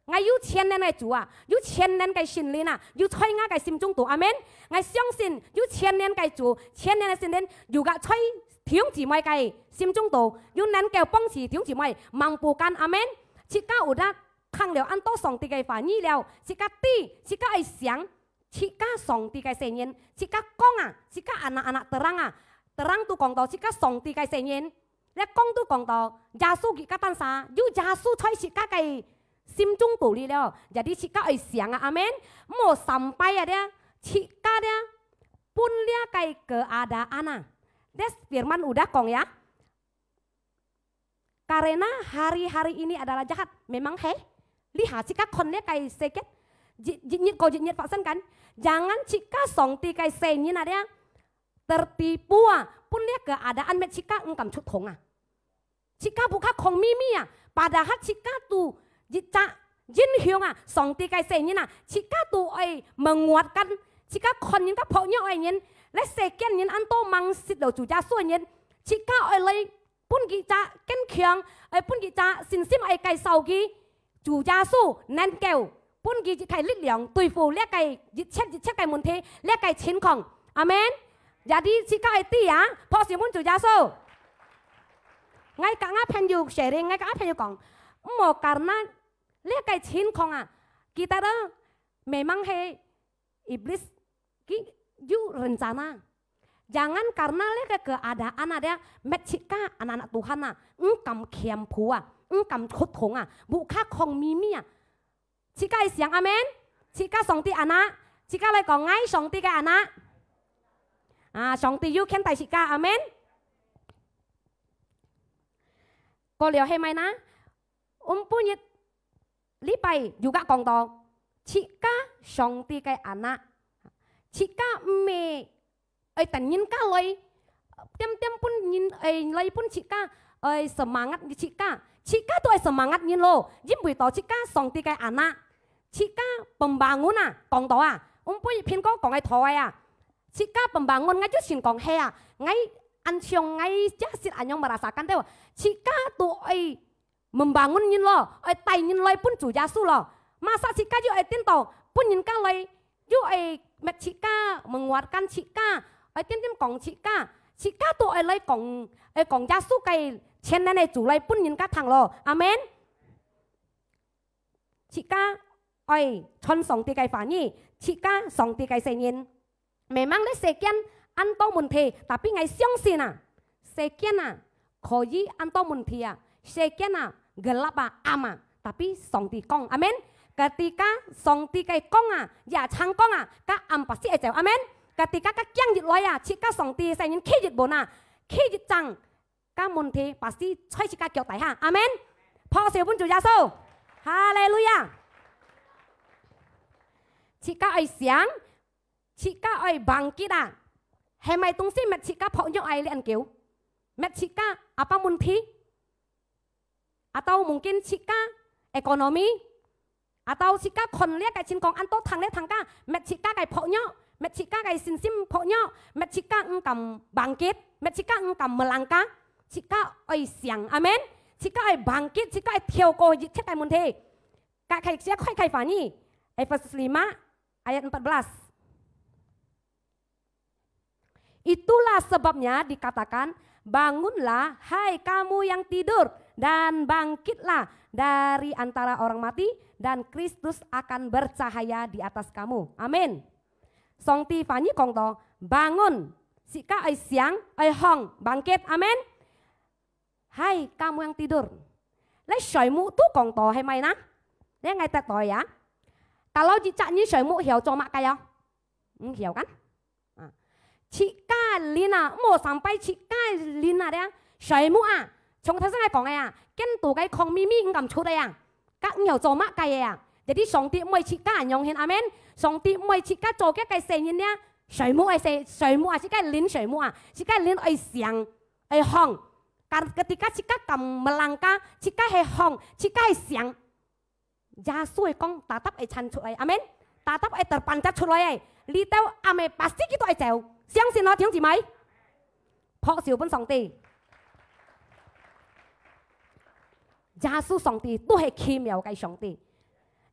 𠊎有全能个主啊，有全能个聖靈啊，有在𠊎个心中肚，阿門。𠊎相信有全能个主，全能个聖靈，有个在弟兄姊妹个心中肚，有能夠幫助弟兄姊妹，mampukan，阿門。自家有得聽了恁多上帝个話語了，自家知，自家愛想，自家上帝个細人，自家講啊，自家anak-anak terang啊，terang都講到自家上帝个細人。 這講都講到，耶穌佢个單儕，有耶穌在自家个心中肚裡了，jadi自家愛想啊，阿門。毋好sampai啊，這，自家這，分這个keadaan啊。這firman有得講ya。Karena hari-hari ini adalah jahat，memang係。這下自家看這个世界，一，一日過一日發生緊。Jangan自家上帝个細人啊，這，tertipu啊，分這keadaan搣自家毋敢出聲啊。自家屋下囥咪咪啊， Padahal自家都一隻影響啊，上帝个細人啊，自家都愛menguatkan，自家看人家薄弱个人，這世間人恁多吂識了主耶穌个人，自家愛來分佢隻堅強，愛分佢隻信心，愛介紹佢，主耶穌能夠分佢一個力量對付這個一切一切个問題，這個情況。阿門。Jadi自家愛知啊，拍手分主耶穌。𠊎甲𠊎朋友sharing，𠊎甲𠊎朋友講，毋好karena這個情況啊，kita都memang係iblis佢有rencana。Jangan karena這個keadaan啊，這搣自家anak-anak Tuhan啊，毋敢謙卑啊，毋敢屈服啊，buka kong mimi啊。自家愛想，阿門。自家上帝anak，自家來講，𠊎上帝个anak。啊，上帝有牽帶自家，阿門。過了係麼呢？ Ôn本日禮拜又甲講到，自家上帝个anak，自家毋係愛等人家來，點點分人，愛來分自家，愛semangat自家，自家都愛semangat人咯，因為到自家上帝个anak，自家pembangun啊，講到啊，ôn本日篇歌講个頭个啊，自家pembangun，𠊎就先講係啊，𠊎恁像𠊎也係恁樣merasakan到，自家都愛 membangun人咯，愛帶人來分主耶穌咯。Masa自家又愛顛倒分人家來，又愛搣自家，menguatkan自家，愛點點講自家，自家都愛來講，愛講耶穌个全能个主來分人家聽咯。阿門。自家愛傳上帝个話語，自家上帝个細人。 Memang這世間恁多問題，tapi𠊎相信啊，世間啊，可以恁多問題啊，世間啊，gelap啊，暗啊，tapi上帝光，阿門。Ketika上帝个光啊，也常光啊，該暗pasti會走，阿門。Ketika該驚一來啊，自家上帝細人企一穩啊，企一正，該問題pasti在自家腳底下，阿門。拍手分主耶穌，哈利路亞。自家愛想， 自家愛bangkit啊，係麼東西搣自家薄弱啊，恁久？搣自家apa問題？Atau mungkin自家ekonomi？Atau自家看這个情況恁多聽這聽該，搣自家个薄弱，搣自家个信心薄弱，搣自家毋敢bangkit，搣自家毋敢melangkah，自家愛想，阿門。自家愛bangkit，自家愛跳過一切个問題。 Kak-, kak-, siya kay-, kay Fanny, Efesus lima ayat empat belas. Itulah sebabnya dikatakan, "Bangunlah, hai kamu yang tidur, dan bangkitlah dari antara orang mati, dan Kristus akan bercahaya di atas kamu." Amin. 上帝話語講到，bangun，自家愛醒，愛䟘，bangkit，阿門。 Hai kamu yang tidur，這睡目都講到係麼呢？這𠊎得到呀。Kalau一隻人睡目曉做麼个哦？毋曉kan？啊，自家人啊，莫sampai自家人啊，這睡目啊，像頭先𠊎講个啊，見到个空咪咪毋敢出个啊，該毋曉做麼个个啊。Jadi上帝毋愛自家恁樣形，阿門。上帝毋愛自家做个个細人呢，睡目个細，睡目啊，自家人睡目啊，自家人愛醒。 會䟘。Kan-，ketika自家敢melangkah，自家係䟘，自家係醒。耶穌个光tetap會閃出來，阿門。Tetap會terpancar出來个，這兜暗个pasti佢都會走。相信哦，弟兄姊妹。拍手分上帝。耶穌上帝都係奇妙个上帝。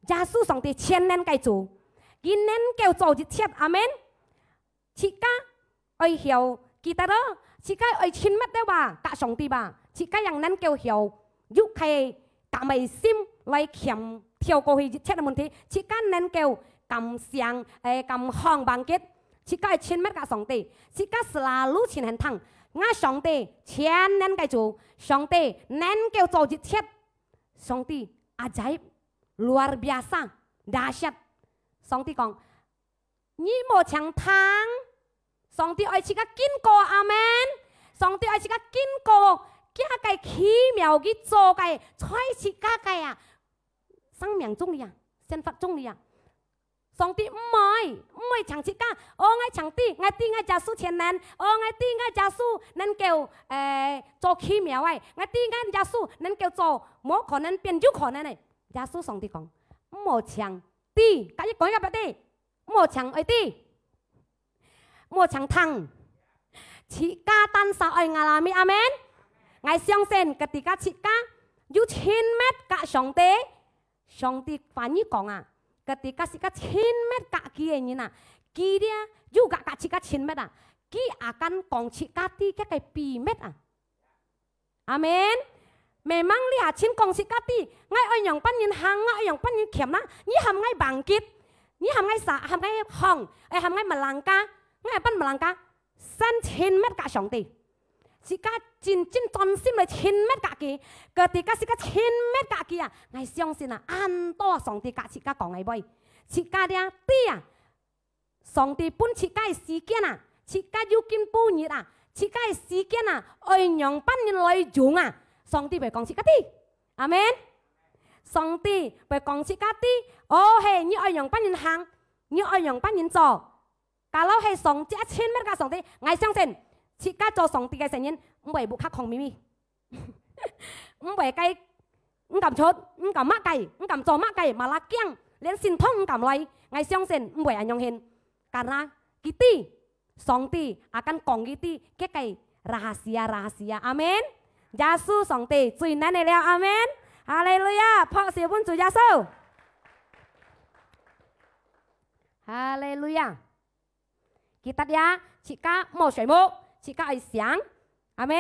耶穌上帝全能个主，佢能夠做一切，阿門。 自家愛曉記得哦，自家愛親密个話，甲上帝吧，自家也能夠曉有个敢个心來謙，跳過去一切个問題，自家能夠敢想，誒，敢䟘bangkit，自家愛親密甲上帝，自家selalu親近聽，𠊎上帝全能个主，上帝能夠做一切，上帝ajaib，luar biasa，dahsyat。上帝講， 你莫淨聽，上帝愛自家經過，阿門。上帝愛自家經過，佢个奇妙佢做个，在自家个啊，生命中裡啊，生活中裡啊。上帝毋會，毋會請自家，哦，𠊎請知，𠊎知𠊎耶穌全能，哦，𠊎知𠊎耶穌能夠，誒，做奇妙个，𠊎知𠊎耶穌能夠做無可能變有可能个。耶穌上帝講，毋好請知，甲你講一個別个，毋好請愛知，毋好請聽，自家單儕愛ngalami，阿門。𠊎相信，ketika自家有親密甲上帝， 上帝話語講啊，ketika自家親密甲佢个人啊，佢這有甲甲自家親密啊，佢akan講自家知佢个秘密啊。阿門。Memang這下親講自家知，𠊎愛仰般人行，𠊎愛仰般人徛啦，你喊𠊎bangkit，你喊𠊎sa，喊𠊎hong，愛喊𠊎melangkah，𠊎愛般melangkah，先親密甲上帝。 自家真真專心來親密甲佢，ketika自家親密甲佢啊，𠊎相信啊，恁多上帝甲自家講个話，自家這知啊，上帝分自家个時間啊，自家有今晡日啊，自家个時間啊，愛仰般人來用啊，上帝會講自家知，阿門。上帝會講自家知，哦嘿，你愛仰般人行，你愛仰般人做。 Kalau係上帝，親密甲上帝，𠊎相信，自家做上帝个細人，毋會屋下囥咪咪，毋會該，毋敢出，毋敢麼个，毋敢做麼个，malah驚，連神堂毋敢來。𠊎相信毋會恁樣形。Karena佢知，上帝akan講佢知，佢个rahasia，rahasia。阿門。耶穌上帝最能个了，阿門。哈利路亞！拍手分主耶穌。哈利路亞！ Kita ya，自家莫睡目，自家愛醒。阿門。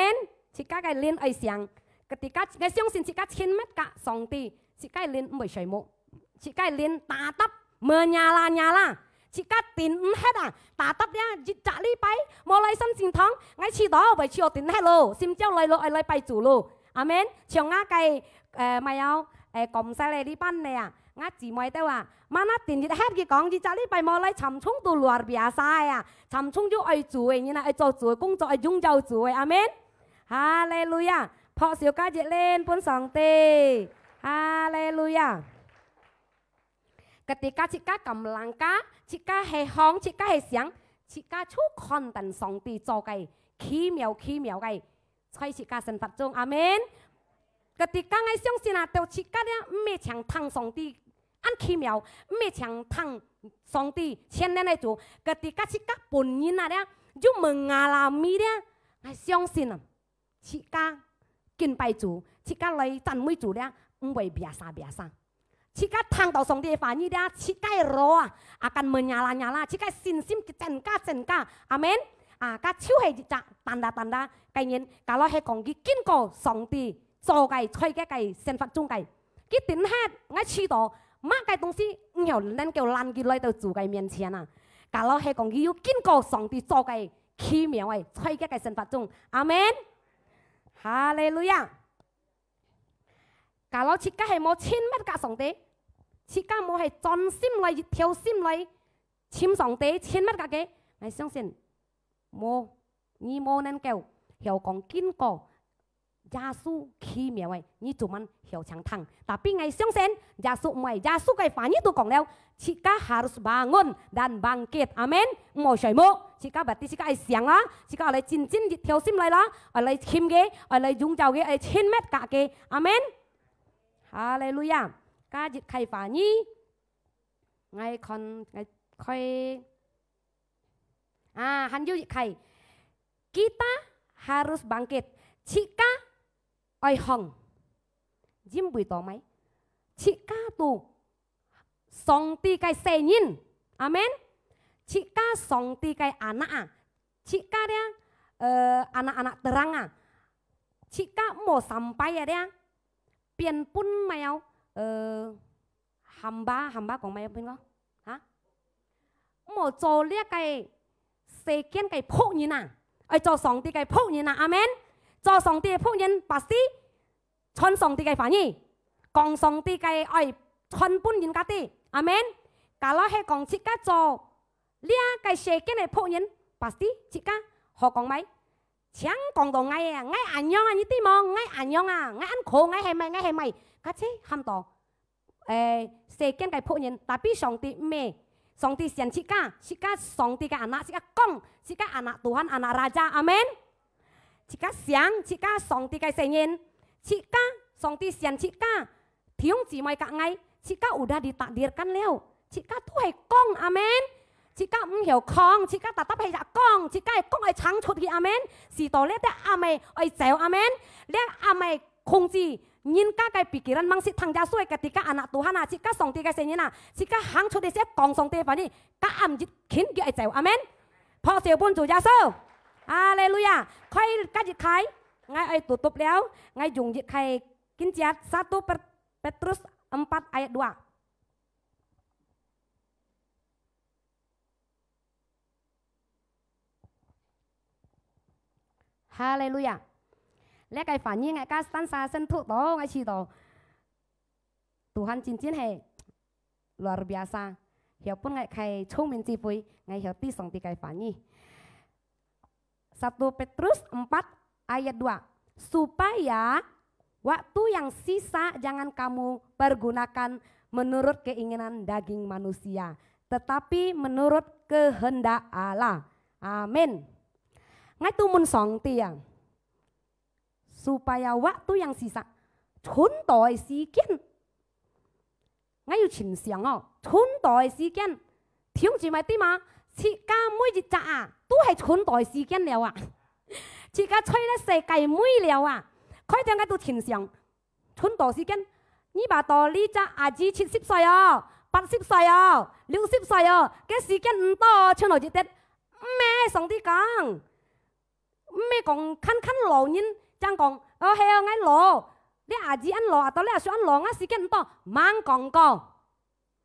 自家个靈愛醒。Ketika，𠊎相信自家親密甲上帝，自家个靈毋會睡目，自家个靈tetap menyala-nyala。自家停毋忒啊，tetap這一隻禮拜無來上聖堂，𠊎試著會試著停忒咯，心焦來咯，愛來拜主咯。阿門。像啊个，誒，麼个，誒，講晒咧，這班咧啊， 𠊎姊妹兜啊，mana定日歇佢講，一隻禮拜無來，參充都luar biasa个啊，參充有愛主个人啊，愛做主个工作，愛榮耀主个，阿門。哈利路亞！拍手加熱烈分上帝，哈利路亞！Ketika自家敢langkah，自家係行，自家係想，自家就看等上帝做个奇妙奇妙个 在自家生活中。阿門。Ketika𠊎相信啊，到自家這毋係淨聽上帝恁奇妙，毋係淨聽上帝全能个主。Ketika自家本人啊這，有mengalami這，𠊎相信啊，自家敬拜主，自家來讚美主這，毋會biasa-biasa。 自家聽到上帝个話語了，自家个roh啊，akan menyala-nyala，自家个信心增加增加。阿門。啊，該就係一隻tanda-tanda个人，kalau係講佢經過上帝做个在佢个生活中个，佢定係愛試著麼个東西，毋曉能夠攔佢來到主个面前啊。Kalau係講佢有經過上帝做个奇妙个，在佢个生活中。阿門。哈利路亞。 Kalau自家係無親密甲上帝，自家無係專心來、一條心來尋上帝、親密甲佢，𠊎相信無，你無能夠曉講經過耶穌奇妙个，你做麼曉淨聽。Tapi𠊎相信耶穌毋係，耶穌个話語都講了，自家harus bangun dan bangkit。阿門。毋好睡目，自家berarti自家愛醒啦，自家愛來真真一條心來啦，愛來尋佢，愛來榮耀佢，愛親密甲佢。阿門。 哈利路亞！加一個話語，𠊎看，𠊎開。啊，還有一個，kita harus bangkit，自家愛䟘。因為做麼个？自家都上帝个細人，阿門。自家上帝个anak啊，自家這，呃，anak-anak terang啊，自家莫sampai啊這， 變分麼个，呃，hamba，hamba講麼个變个？哈？莫做這個世間个僕人啊，愛做上帝个僕人啊，阿門。做上帝个僕人，pasti傳上帝个話語，講上帝个愛傳分人家知，阿門。Kalau係講自家做這個世間个僕人，pasti自家好講麼个？ 淨講到𠊎啊，𠊎恁樣啊，你知無？𠊎恁樣啊，𠊎恁苦，𠊎係麼个，𠊎係麼个，該就喊到，誒，世間个僕人，tapi上帝毋係，上帝選自家，自家上帝个anak，自家講，自家anak Tuhan，anak Raja，阿門。自家想，自家上帝个細人，自家上帝選自家，弟兄姊妹个愛，自家udah ditakdirkan了，自家都係講，阿門。自家毋曉講，自家tetap係講，自家係講愛唱出去，阿門。使到這个阿妹愛走，阿門。這阿妹 控制人家个pikiran，吂識聽耶穌个ketika anak Tuhan啊，自家上帝个細人啊，自家行出去先講上帝个話語，該暗日緊佢愛走，阿門。拍手分主耶穌，哈利路亞！開，今日開，𠊎愛tutup了，𠊎用一開經節，satu Pet-，Petrus empat ayat dua。 哈利路亞！這个話語𠊎个單儕先讀到，𠊎試到Tuhan真真係luar biasa，曉分𠊎个聰明智慧，𠊎曉知上帝个話語。Satu Petrus empat ayat dua, supaya waktu yang sisa jangan kamu pergunakan menurut keinginan daging manusia, tetapi menurut kehendak Allah. Amin.𠊎都問上帝啊，supaya waktu yang sisa，賸到个時間，𠊎有盡想哦，賸到个時間，弟兄姊妹知嗎？自家每一隻啊，都係賸到个時間了啊！自家在這世界尾了啊！開頭𠊎都盡想， 賸到時間，你話到這隻阿姨七十歲哦，八十歲哦，六十歲哦，該時間毋多哦，賸到一垤。毋係，上帝講，毋係講看看老人，正講，哦，係哦，𠊎老，這阿姨恁老，啊，到這阿叔恁老，𠊎時間毋多，吂講過。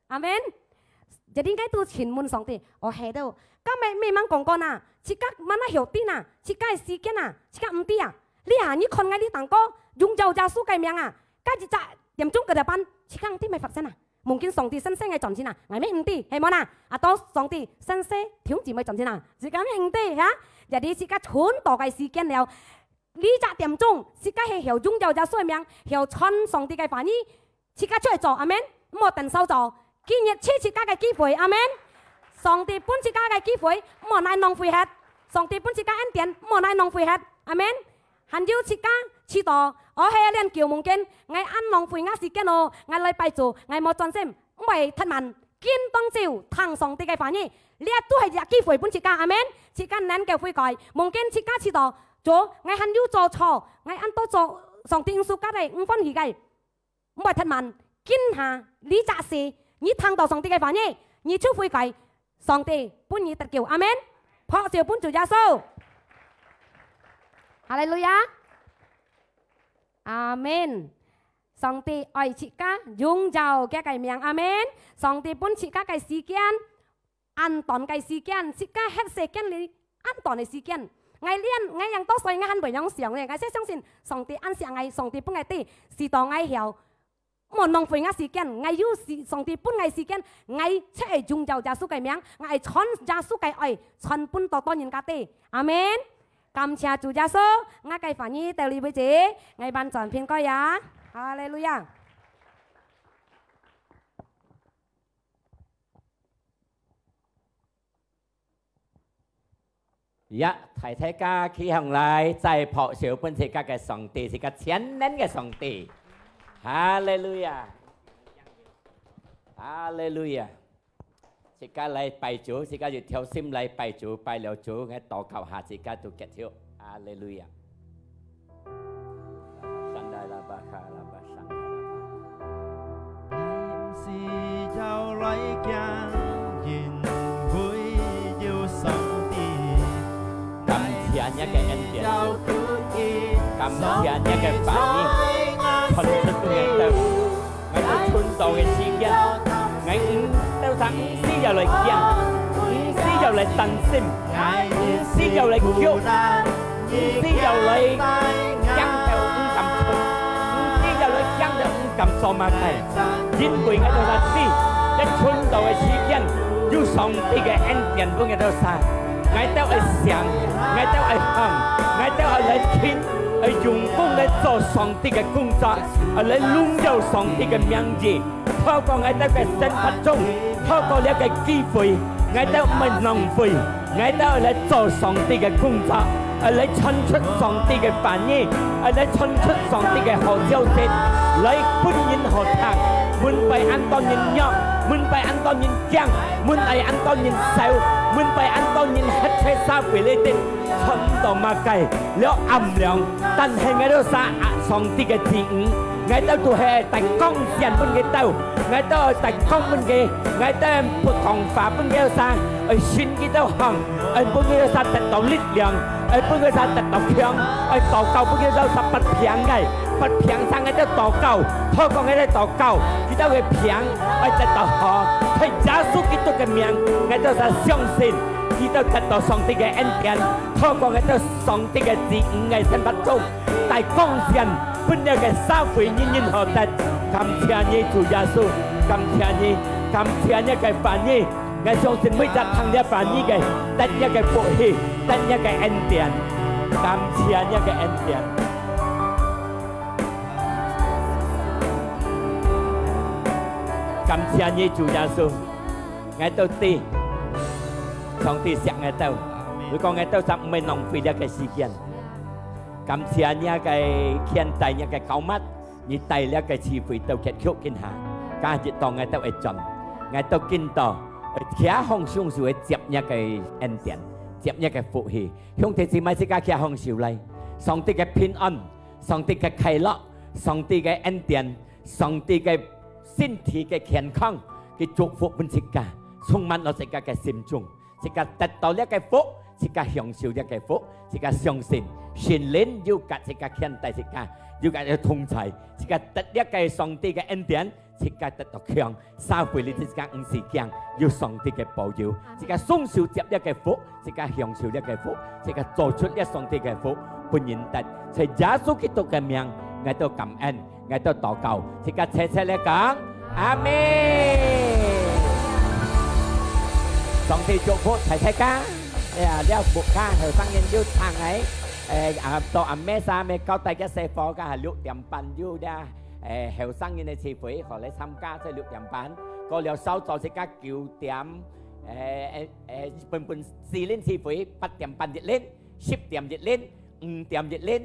阿門。Jadi𠊎都盡問上帝，哦，係到，該乜，乜吂講過哪？自家mana曉知哪？自家个時間啊，自家毋知啊。這下你看𠊎這當个榮耀耶穌个名啊，該一隻點鐘个depan，自家毋知乜發生啊。Mungkin上帝先生个轉身啊，𠊎乜毋知，係無哪？啊，到上帝先生弟兄姊妹轉身啊，自家乜毋知哈。Jadi自家賸到个時間了，這隻點鐘，自家係曉榮耀耶穌个名，曉傳上帝个話語， 自家出來做，阿門。毋好等韶早，今日係自家个機會，阿門。上帝分自家个機會，毋好拿浪費忒。上帝分自家恩典，毋好拿浪費忒，阿門。還有自家試到，哦，係啊，恁久mungkin，𠊎恁浪費𠊎時間哦，𠊎來拜主，𠊎無專心，毋會忒慢，緊當晝聽上帝个話語，這都係一隻機會分自家，阿門。自家能夠悔改，mungkin自家試到，主，𠊎還有做錯，𠊎恁多做上帝毋suka个，毋歡喜个。 毋會忒慢，今下這隻時，你聽到上帝个話語，你就悔改，上帝分你得救。阿門。拍手分主耶穌。哈利路亞。阿門。上帝愛自家，榮耀佢个名。阿門。上帝分自家个時間， 恁短个時間，自家歇世間裡恁短个時間。𠊎連，𠊎樣多歲，𠊎還會恁樣想呢。𠊎先相信上帝恁惜𠊎，上帝分𠊎知，使到𠊎曉，毋好浪費𠊎時間。𠊎有時，上帝分𠊎時間，𠊎就係榮耀耶穌个名，𠊎愛傳耶穌个愛，傳分多多人家知。阿門。感謝主耶穌，𠊎个話語到這為止，𠊎完全平安呀。哈利路亞。 呀，大大家企䟘來，再拍手分自家个上帝，自家全能个上帝。哈利路亞！哈利路亞！自家來拜主，自家一條心來拜主，拜了主，𠊎禱告下，自家就結束。哈利路亞！ 感謝你个恩典，感謝你个話語，傳出分𠊎兜。𠊎兜賸到个時間，𠊎兜儕毋需要來驚，毋需要來擔心，毋需要來噭。 毋需要來驚到毋敢出，毋需要來驚到毋敢做麼个，因為𠊎兜儕知，這賸到个時間，有上帝个恩典分𠊎兜儕。𠊎兜愛醒，𠊎兜愛喊，𠊎兜愛來聽，愛用功來做上帝个工作，愛來榮耀上帝个名字。透過𠊎兜个生活中，透過這个機會，𠊎兜毋愛浪費，𠊎兜愛來做上帝个工作，愛來傳出上帝个話語，愛來傳出上帝个好消息，來分人好聽。門背恁多人弱，門背恁多人驚，門背恁多人愁，門背恁多人歇在社會裡底，看毋到麼个，了暗亮。但係𠊎兜儕上帝个子女，𠊎兜都係帶光線分佢兜，𠊎兜帶光分佢，𠊎兜不講話分佢儕，愛信佢兜行，愛分佢兜儕得到力量，愛分佢儕得到強，愛禱告分佢兜儕發病个，發病儕𠊎兜禱告，透過𠊎兜禱告，佢兜个病愛得到好，在耶穌基督个名，𠊎兜儕相信，佢兜得到上帝个恩典，透過𠊎兜上帝个子女个生活中，帶光線分這个社會人人好得。感謝你，主耶穌，感謝你，感謝你个話語。 𠊎相信每隻聽這話語个，得這个福氣，得這个恩典。感謝這个恩典。感謝你，主耶穌。𠊎兜知，上帝惜𠊎兜。如果𠊎兜就毋會浪費這个時間。感謝你个牽帶，你个膏抹。 你帶這个聚會到結束今下，今日到𠊎兜會轉，𠊎兜今到，會擎䟘雙手會接若个恩典，接若个福氣。兄弟姊妹，自家擎䟘手來，上帝个平安，上帝个快樂，上帝个恩典，上帝个身體个健康，佢祝福分自家，充滿了自家个心中。 自家得到這个福，自家享受這个福，自家相信聖靈有佮自家牽帶自家，有佮佢同在，自家得這个上帝个恩典，自家得到強，社會裡自家毋使驚，有上帝个保佑，自家雙手接這个福，自家享受這个福，自家做出這上帝个福，分人得。在耶穌基督个名，𠊎兜感恩。 𠊎兜禱告，自家齊齊來講，阿們。上帝祝福大大家。哎呀，這屋下後生人有請欸，誒，啊，到暗晡三乜交代个細伙，該下六點半有這，誒，後生人个聚會，好來參加，在六點半。過了稍早自家九點，誒，誒，誒，分分四輪聚會，八點半一輪，十點一輪， 五點一輪，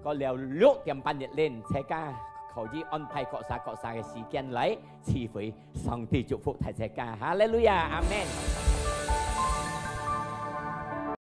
過了六點半一輪，自家可以安排各儕各儕个時間來聚會。上帝祝福大自家，哈利路亞，阿們。